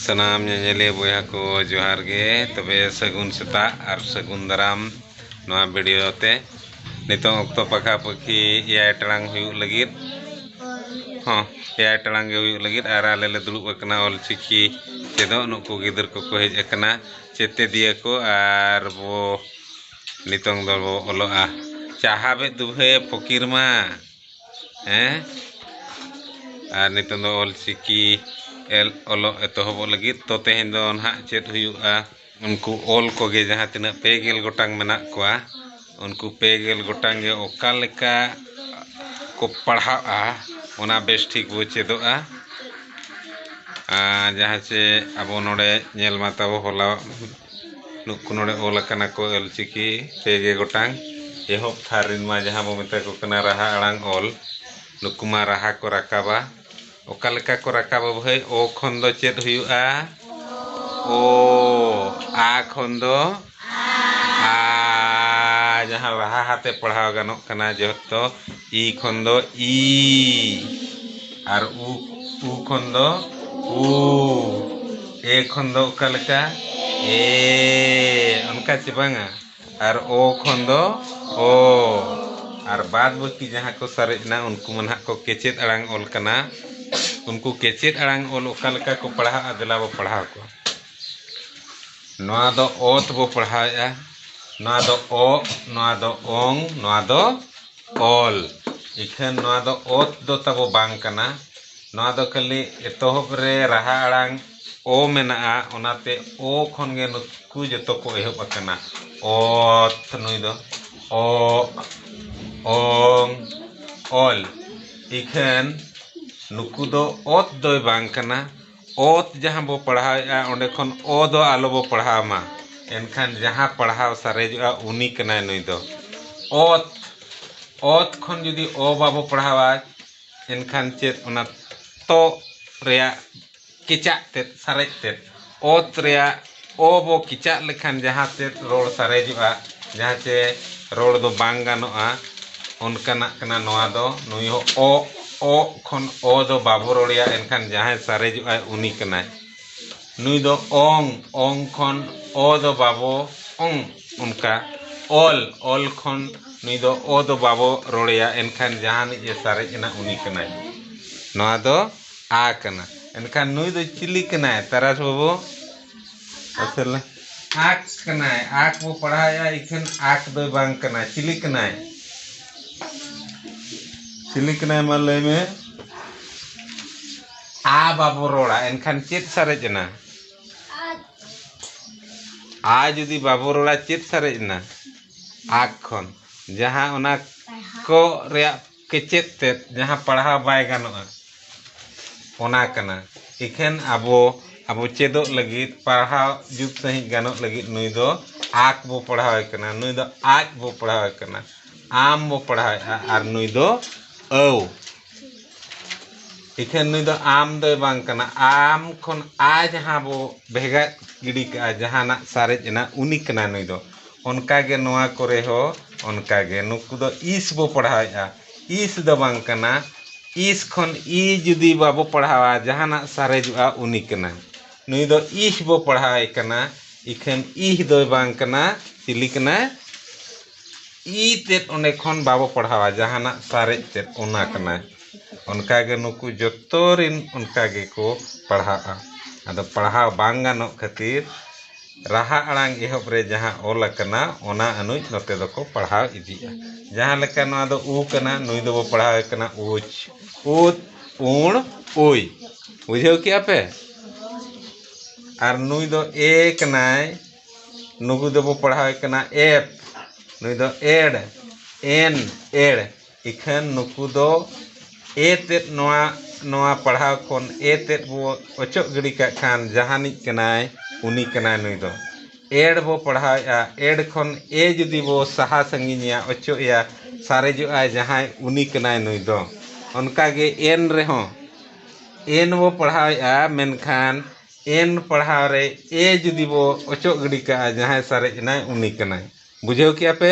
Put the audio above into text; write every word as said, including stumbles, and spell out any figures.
ᱥᱟᱱᱟᱢ ᱧᱮᱧᱮᱞᱤᱭᱟᱹ ᱵᱚᱭᱦᱟ ᱠᱚ ᱡᱚᱦᱟᱨ ᱜᱮ᱾ ᱛᱚᱵᱮ ᱥᱟᱹᱜᱩᱱ ᱥᱮᱛᱟᱜ ᱟᱨ ᱥᱟᱹᱜᱩᱱ ᱫᱟᱨᱟᱢ ᱱᱚᱣᱟ ᱵᱷᱤᱰᱤᱭᱳ ᱛᱮ᱾ ᱱᱤᱛᱚᱝ ᱚᱠᱛᱚ ᱯᱟᱠᱷᱟ ᱯᱟᱹᱠᱷᱤ ᱮᱭᱟᱭ ᱴᱟᱲᱟᱝ ᱦᱩᱭᱩᱜ ᱞᱟᱹᱜᱤᱫ᱾ ᱦᱚᱸ, ᱮᱭᱟᱭ ᱴᱟᱲᱟᱝ ᱜᱮ ᱦᱩᱭᱩᱜ ᱞᱟᱹᱜᱤᱫ ᱟᱨ ᱟᱞᱮ ᱞᱮ ᱫᱩᱲᱩᱵ ᱟᱠᱟᱱᱟ ᱚᱞ ᱪᱤᱠᱤ ᱪᱮᱫᱚᱜ᱾ ᱱᱩᱠᱩ ᱜᱤᱫᱟᱹᱨ ᱠᱚᱠᱚ ᱦᱮᱡ ᱟᱠᱟᱱᱟ ᱪᱮᱛᱮᱫᱤᱭᱟᱹ ᱠᱚ, ᱟᱨ ᱵᱚ ᱱᱤᱛᱚᱝ ᱫᱚᱵᱚ ᱚᱞᱚᱜᱼᱟ᱾ ᱪᱟᱦᱟᱵᱮᱫ ᱫᱩᱵᱷᱟᱹᱭᱮ ᱯᱷᱚᱠᱤᱨ ᱢᱟ᱾ ᱦᱮᱸ, ᱟᱨ ᱱᱤᱛᱚᱝ ᱫᱚ ᱚᱞ ᱪᱤᱠᱤ ᱮᱞ ᱚᱞᱚᱜ ᱮᱛᱚᱦᱚᱵᱚᱜ ᱞᱟᱹᱜᱤᱫ᱾ ᱛᱚ ᱛᱮᱦᱮᱧ ᱫᱚ ᱱᱟᱦᱟᱜ ᱪᱮᱫ ᱦᱩᱭᱩᱜᱼᱟ? ᱩᱱᱠᱩ ᱚᱞ ᱠᱚᱜᱮ ᱡᱟᱦᱟᱸ ᱛᱤᱱᱟᱹᱜ ᱯᱮ ᱜᱮᱞ ᱜᱚᱴᱟᱝ ᱢᱮᱱᱟᱜ ᱠᱚᱣᱟ, ᱩᱱᱠᱩ ᱯᱮ ᱜᱮᱞ ᱜᱚᱴᱟᱝ ᱜᱮ ᱚᱠᱟ ᱞᱮᱠᱟ ᱠᱚ ᱯᱟᱲᱦᱟᱜᱼᱟ, ᱚᱱᱟ ᱵᱮᱥ ᱴᱷᱤᱠ ᱵᱚ ᱪᱮᱫᱚᱜᱼᱟ᱾ ᱟᱨ ᱡᱟᱦᱟᱸ ᱪᱮ ᱟᱵᱚ ᱱᱚᱰᱮ ᱧᱮᱞ ᱢᱟ ᱛᱟᱵᱚ ᱦᱚᱞᱟ ᱱᱩᱠᱩ ᱱᱚᱰᱮ ᱚᱞ ᱟᱠᱟᱱᱟ ᱠᱚ ᱚᱞ ᱪᱤᱠᱤ ᱯᱮ ᱜᱮ ᱜᱚᱴᱟᱝ᱾ ᱮᱦᱚᱵ ᱛᱷᱟᱨ ᱨᱤᱱ ᱢᱟ ᱡᱟᱦᱟᱸ ᱵᱚ ᱢᱮᱛᱟ ᱠᱚ ᱠᱟᱱᱟ ᱨᱟᱦᱟ ᱟᱲᱟᱝ ᱚᱞ, ᱱᱩᱠᱩ ᱢᱟ ᱨᱟᱦᱟ ᱠᱚ ᱨᱟᱠᱟᱵᱟ᱾ ᱚᱠᱟ ᱞᱮᱠᱟ ᱠᱚ ᱨᱟᱠᱟᱵᱟ ᱵᱷᱟᱹᱭ? ᱚ ᱠᱷᱚᱱ ᱫᱚ ᱪᱮᱫ ᱦᱩᱭᱩᱜᱼᱟ? ᱳ᱾ ᱟ ᱠᱷᱚᱱ ᱫᱚ ᱟ, ᱡᱟᱦᱟᱸ ᱨᱟᱦᱟ ᱦᱟᱛᱮ ᱯᱟᱲᱦᱟᱣ ᱜᱟᱱᱚᱜ ᱠᱟᱱᱟ ᱡᱚᱛᱚ᱾ ᱤ ᱠᱷᱚᱱ ᱫᱚ ᱤ, ᱟᱨ ᱩ, ᱩ ᱠᱷᱚᱱ ᱫᱚ ᱩ, ᱮ ᱠᱷᱚᱱ ᱫᱚ ᱚᱠᱟ ᱞᱮᱠᱟ? ᱮ, ᱚᱱᱠᱟ ᱪᱮ ᱵᱟᱝᱟ? ᱟᱨ ᱚ ᱠᱷᱚᱱ ᱫᱚ ᱚ᱾ ᱟᱨ ᱵᱟᱫ ᱵᱟᱹᱠᱤ ᱡᱟᱦᱟᱸ ᱠᱚ ᱥᱟᱨᱮᱡ ᱮᱱᱟ, ᱩᱱᱠᱩ ᱢᱟ ᱱᱟᱦᱟᱜ ᱠᱚ ᱠᱮᱪᱮᱫ ᱟᱲᱟᱝ ᱚᱞ ᱠᱟᱱᱟ᱾ ᱩᱱᱠᱩ ᱠᱮᱪᱮᱫ ᱟᱲᱟᱝ ᱚᱞ ᱚᱠᱟ ᱞᱮᱠᱟ ᱠᱚ ᱯᱟᱲᱦᱟᱜᱼᱟ, ᱫᱮᱞᱟ ᱵᱚ ᱯᱟᱲᱦᱟᱣ ᱠᱚᱣᱟ᱾ ᱱᱚᱣᱟ ᱫᱚ ᱚ ᱛᱮᱵᱚ ᱯᱟᱲᱦᱟᱣᱮᱫᱼᱟ, ᱱᱚᱣᱟ ᱫᱚ ᱚ, ᱱᱚᱣᱟ ᱫᱚ ᱚᱝ, ᱱᱚᱣᱟ ᱫᱚ ᱚᱞ᱾ ᱤᱠᱷᱟᱹᱱ ᱱᱚᱣᱟ ᱫᱚ ᱚᱛ ᱫᱚ ᱛᱟᱵᱚ ᱵᱟᱝ ᱠᱟᱱᱟ᱾ ᱱᱚᱣᱟ ᱫᱚ ᱠᱷᱟᱹᱞᱤ ᱮᱛᱚᱦᱚᱵ ᱨᱮ ᱨᱟᱦᱟ ᱟᱲᱟᱝ ᱚ ᱢᱮᱱᱟᱜᱼᱟ, ᱚᱱᱟᱛᱮ ᱚ ᱠᱷᱚᱱ ᱜᱮ ᱱᱩᱠᱩ ᱡᱚᱛᱚ ᱠᱚ ᱮᱦᱚᱵ ᱟᱠᱟᱱᱟ᱾ ᱚᱛ, ᱱᱩᱭ ᱫᱚ ᱚ, ᱚᱝ, ᱚᱞ᱾ ᱤᱠᱷᱟᱹᱱ ᱱᱩᱠᱩ ᱫᱚ ᱚᱛ ᱫᱚᱭ ᱵᱟᱝ ᱠᱟᱱᱟ᱾ ᱚᱛ ᱡᱟᱦᱟᱸ ᱵᱚ ᱯᱟᱲᱦᱟᱣᱮᱫᱼᱟ, ᱚᱸᱰᱮ ᱠᱷᱚᱱ ᱚ ᱫᱚ ᱟᱞᱚ ᱵᱚ ᱯᱟᱲᱦᱟᱣ ᱢᱟ᱾ ᱮᱱᱠᱷᱟᱱ ᱡᱟᱦᱟᱸ ᱯᱟᱲᱦᱟᱣ ᱥᱟᱨᱮᱡᱚᱜᱼᱟ, ᱩᱱᱤ ᱠᱟᱱᱟᱭ ᱱᱩᱭ ᱫᱚ᱾ ᱚᱛ, ᱚᱛ ᱠᱷᱚᱱ ᱡᱩᱫᱤ ᱚ ᱵᱟᱵᱚ ᱯᱟᱲᱦᱟᱣᱟ, ᱮᱱᱠᱷᱟᱱ ᱪᱮᱫ ᱚᱱᱟ ᱛᱚ ᱨᱮᱭᱟᱜ ᱠᱮᱪᱟᱜ ᱛᱮᱫ, ᱥᱟᱨᱮᱡ ᱛᱮᱫ, ᱚᱛ ᱨᱮᱭᱟᱜ ᱚ ᱵᱚ ᱠᱮᱪᱟᱜ ᱞᱮᱠᱷᱟᱱ ᱡᱟᱦᱟᱸ ᱛᱮᱫ ᱨᱚᱲ ᱥᱟᱨᱮᱡᱚᱜᱼᱟ, ᱡᱟᱦᱟᱸ ᱪᱮ ᱨᱚᱲ ᱫᱚ ᱵᱟᱝ ᱜᱟᱱᱚᱜᱼᱟ, ᱚᱱᱠᱟᱱᱟᱜ ᱠᱟᱱᱟ ᱱᱚᱣᱟ ᱫᱚ᱾ ᱱᱩᱭ ᱦᱚᱸ ᱚ, ᱚ ᱠᱷᱚᱱ ᱚ ᱫᱚ ᱵᱟᱵᱚ ᱨᱚᱲᱮᱭᱟ, ᱮᱱᱠᱷᱟᱱ ᱡᱟᱦᱟᱸᱭ ᱥᱟᱨᱮᱡᱚᱜᱼᱟᱭ ᱩᱱᱤ ᱠᱟᱱᱟᱭ᱾ ᱱᱩᱭ ᱫᱚ ᱚᱝ, ᱚᱝ ᱠᱷᱚᱱ ᱚ ᱫᱚ ᱵᱟᱵᱚ ᱚᱝ, ᱚᱱᱠᱟ ᱚᱞ, ᱚᱞ ᱠᱷᱚᱱ ᱱᱩᱭ ᱫᱚ ᱚ ᱫᱚ ᱵᱟᱵᱚ ᱨᱚᱲᱮᱭᱟ, ᱮᱱᱠᱷᱟᱱ ᱡᱟᱦᱟᱱᱤᱡ ᱮ ᱥᱟᱨᱮᱡ ᱮᱱᱟ ᱩᱱᱤ ᱠᱟᱱᱟᱭ᱾ ᱱᱚᱣᱟ ᱫᱚ ᱟ ᱠᱟᱱᱟ᱾ ᱮᱱᱠᱷᱟᱱ ᱱᱩᱭ ᱫᱚ ᱪᱤᱞᱤ ᱠᱟᱱᱟᱭ ᱛᱟᱨᱟᱥ ᱵᱟᱹᱵᱩ? ᱟᱥᱚᱞ ᱟᱠ ᱠᱟᱱᱟᱭ, ᱟᱠ ᱵᱚ ᱯᱟᱲᱦᱟᱣᱮᱫᱼᱟ, ᱤᱠᱷᱟᱹᱱ ᱟᱠ ᱫᱚᱭ ᱵᱟᱝ ᱠᱟᱱᱟ᱾ ᱪᱤᱞᱤ ᱠᱟᱱᱟᱭ? ᱪᱤᱞᱤ ᱠᱟᱱᱟᱭ ᱢᱟ ᱞᱟᱹᱭ ᱢᱮ? ᱟ ᱵᱟᱵᱚ ᱨᱚᱲᱟ, ᱮᱱᱠᱷᱟᱱ ᱪᱮᱫ ᱥᱟᱨᱮᱡ ᱮᱱᱟ? ᱟ ᱡᱩᱫᱤ ᱵᱟᱵᱚ ᱨᱚᱲᱟ, ᱪᱮᱫ ᱥᱟᱨᱮᱡ ᱮᱱᱟ? ᱟᱠ ᱠᱷᱚᱱ ᱡᱟᱦᱟᱸ ᱚᱱᱟ ᱠᱚ ᱨᱮᱭᱟᱜ ᱠᱮᱪᱮᱫ ᱛᱮᱫ, ᱡᱟᱦᱟᱸ ᱯᱟᱲᱦᱟᱣ ᱵᱟᱭ ᱜᱟᱱᱚᱜᱼᱟ, ᱚᱱᱟ ᱠᱟᱱᱟ᱾ ᱤᱠᱷᱟᱹᱱ ᱟᱵᱚ, ᱟᱵᱚ ᱪᱮᱫᱚᱜ ᱞᱟᱹᱜᱤᱫ, ᱯᱟᱲᱦᱟᱣ ᱡᱩᱛ ᱥᱟᱺᱦᱤᱡ ᱜᱟᱱᱚᱜ ᱞᱟᱹᱜᱤᱫ ᱱᱩᱭ ᱫᱚ ᱟᱠ ᱵᱚ ᱯᱟᱲᱦᱟᱣᱮ ᱠᱟᱱᱟ, ᱱᱩᱭ ᱫᱚ ᱟᱡ ᱵᱚ ᱯᱟᱲᱦᱟᱣᱮ ᱠᱟᱱᱟ, ᱟᱢ ᱵᱚ ᱯᱟᱲᱦᱟᱣᱮᱫᱼᱟ, ᱟᱨ ᱱᱩᱭ ᱫᱚ ᱟᱹᱣ᱾ ᱤᱠᱷᱟᱹᱱ ᱱᱩᱭ ᱫᱚ ᱟᱢ ᱫᱚᱭ ᱵᱟᱝ ᱠᱟᱱᱟ᱾ ᱟᱢ ᱠᱷᱚᱱ ᱟ ᱡᱟᱦᱟᱸ ᱵᱚ ᱵᱷᱮᱜᱟᱨ ᱜᱤᱰᱤ ᱠᱟᱜᱼᱟ, ᱡᱟᱦᱟᱱᱟᱜ ᱥᱟᱨᱮᱡ ᱮᱱᱟ, ᱩᱱᱤ ᱠᱟᱱᱟ ᱱᱩᱭ ᱫᱚ᱾ ᱚᱱᱠᱟᱜᱮ ᱱᱚᱣᱟ ᱠᱚᱨᱮ ᱦᱚᱸ ᱚᱱᱠᱟᱜᱮ ᱱᱩᱠᱩ ᱫᱚ ᱤᱥ ᱵᱚ ᱯᱟᱲᱦᱟᱣᱮᱫᱼᱟ᱾ ᱤᱥ ᱫᱚ ᱵᱟᱝ ᱠᱟᱱᱟ᱾ ᱤᱥ ᱠᱷᱚᱱ ᱤ ᱡᱩᱫᱤ ᱵᱟᱵᱚ ᱯᱟᱲᱦᱟᱣᱟ, ᱡᱟᱦᱟᱱᱟᱜ ᱥᱟᱨᱮᱡᱚᱜᱼᱟ, ᱩᱱᱤ ᱠᱟᱱᱟ᱾ ᱱᱩᱭ ᱫᱚ ᱤᱦ ᱵᱚ ᱯᱟᱲᱦᱟᱣᱮ ᱠᱟᱱᱟ, ᱤᱠᱷᱟᱹᱱ ᱤᱦ ᱫᱚᱭ ᱵᱟᱝ ᱠᱟᱱᱟ᱾ ᱪᱤᱞᱤ ᱠᱟᱱᱟᱭ? ᱤ ᱛᱮᱫ ᱚᱸᱰᱮ ᱠᱷᱚᱱ ᱵᱟᱵᱚ ᱯᱟᱲᱦᱟᱣᱟ, ᱡᱟᱦᱟᱱᱟᱜ ᱥᱟᱨᱮᱡ ᱛᱮᱫ ᱚᱱᱟ ᱠᱟᱱᱟᱭ᱾ ᱚᱱᱠᱟᱜᱮ ᱱᱩᱠᱩ ᱡᱚᱛᱚ ᱨᱤᱱ ᱚᱱᱠᱟ ᱜᱮᱠᱚ ᱯᱟᱲᱦᱟᱜᱼᱟ᱾ ᱟᱫᱚ ᱯᱟᱲᱦᱟᱣ ᱵᱟᱝ ᱜᱟᱱᱚᱜ ᱠᱷᱟᱹᱛᱤᱨ ᱨᱟᱦᱟ ᱟᱲᱟᱝ ᱮᱦᱚᱵ ᱨᱮ ᱡᱟᱦᱟᱸ ᱚᱞ ᱟᱠᱟᱱᱟ, ᱚᱱᱟ ᱟᱹᱱᱩᱡ ᱱᱚᱛᱮ ᱫᱚᱠᱚ ᱯᱟᱲᱦᱟᱣ ᱤᱫᱤᱜᱼᱟ᱾ ᱡᱟᱦᱟᱸ ᱞᱮᱠᱟ ᱱᱚᱣᱟ ᱫᱚ ᱩ ᱠᱟᱱᱟ, ᱱᱩᱭ ᱫᱚᱵᱚ ᱯᱟᱲᱦᱟᱣᱮ ᱠᱟᱱᱟ ᱩᱪ, ᱩᱫ, ᱩᱬ, ᱩᱭ᱾ ᱵᱩᱡᱷᱟᱹᱣ ᱠᱮᱜᱼᱟ ᱯᱮ? ᱟᱨ ᱱᱩᱭ ᱫᱚ ᱮ ᱠᱟᱱᱟᱭ, ᱱᱩᱠᱩ ᱫᱚᱵᱚ ᱯᱟᱲᱦᱟᱣᱮ ᱠᱟᱱᱟ ᱮᱯ, ᱱᱩᱭ ᱫᱚ ᱮᱲ, ᱮᱱ, ᱮᱲ᱾ ᱤᱠᱷᱟᱹᱱ ᱱᱩᱠᱩ ᱫᱚ ᱮ ᱛᱮᱫ, ᱱᱚᱣᱟ, ᱱᱚᱣᱟ ᱯᱟᱲᱦᱟᱣ ᱠᱷᱚᱱ ᱮ ᱛᱮᱫ ᱵᱚ ᱚᱪᱚᱜ ᱜᱤᱰᱤ ᱠᱟᱜ ᱠᱷᱟᱱ ᱡᱟᱦᱟᱱᱤᱡ ᱠᱟᱱᱟᱭ, ᱩᱱᱤ ᱠᱟᱱᱟᱭ ᱱᱩᱭ ᱫᱚ᱾ ᱮᱲ ᱵᱚ ᱯᱟᱲᱦᱟᱣᱮᱫᱼᱟ, ᱮᱲ ᱠᱷᱚᱱ ᱮ ᱡᱩᱫᱤ ᱵᱚ ᱥᱟᱦᱟ ᱥᱟᱺᱜᱤᱧᱮᱭᱟ, ᱚᱪᱚᱜ ᱮᱭᱟ, ᱥᱟᱨᱮᱡᱚᱜᱼᱟᱭ ᱡᱟᱦᱟᱸᱭ, ᱩᱱᱤ ᱠᱟᱱᱟᱭ ᱱᱩᱭ ᱫᱚ᱾ ᱚᱱᱠᱟᱜᱮ ᱮᱱ ᱨᱮᱦᱚᱸ, ᱮᱱ ᱵᱚ ᱯᱟᱲᱦᱟᱣᱮᱫᱼᱟ, ᱢᱮᱱᱠᱷᱟᱱ ᱮᱱ ᱯᱟᱲᱦᱟᱣ ᱨᱮ ᱮ ᱡᱩᱫᱤ ᱵᱚ ᱚᱪᱚᱜ ᱜᱤᱰᱤ ᱠᱟᱜᱼᱟ, ᱡᱟᱦᱟᱸᱭ ᱥᱟᱨᱮᱡ ᱮᱱᱟᱭ, ᱩᱱᱤ ᱠᱟᱱᱟᱭ᱾ ᱵᱩᱡᱷᱟᱹᱣ ᱠᱮᱜᱼᱟ ᱯᱮ?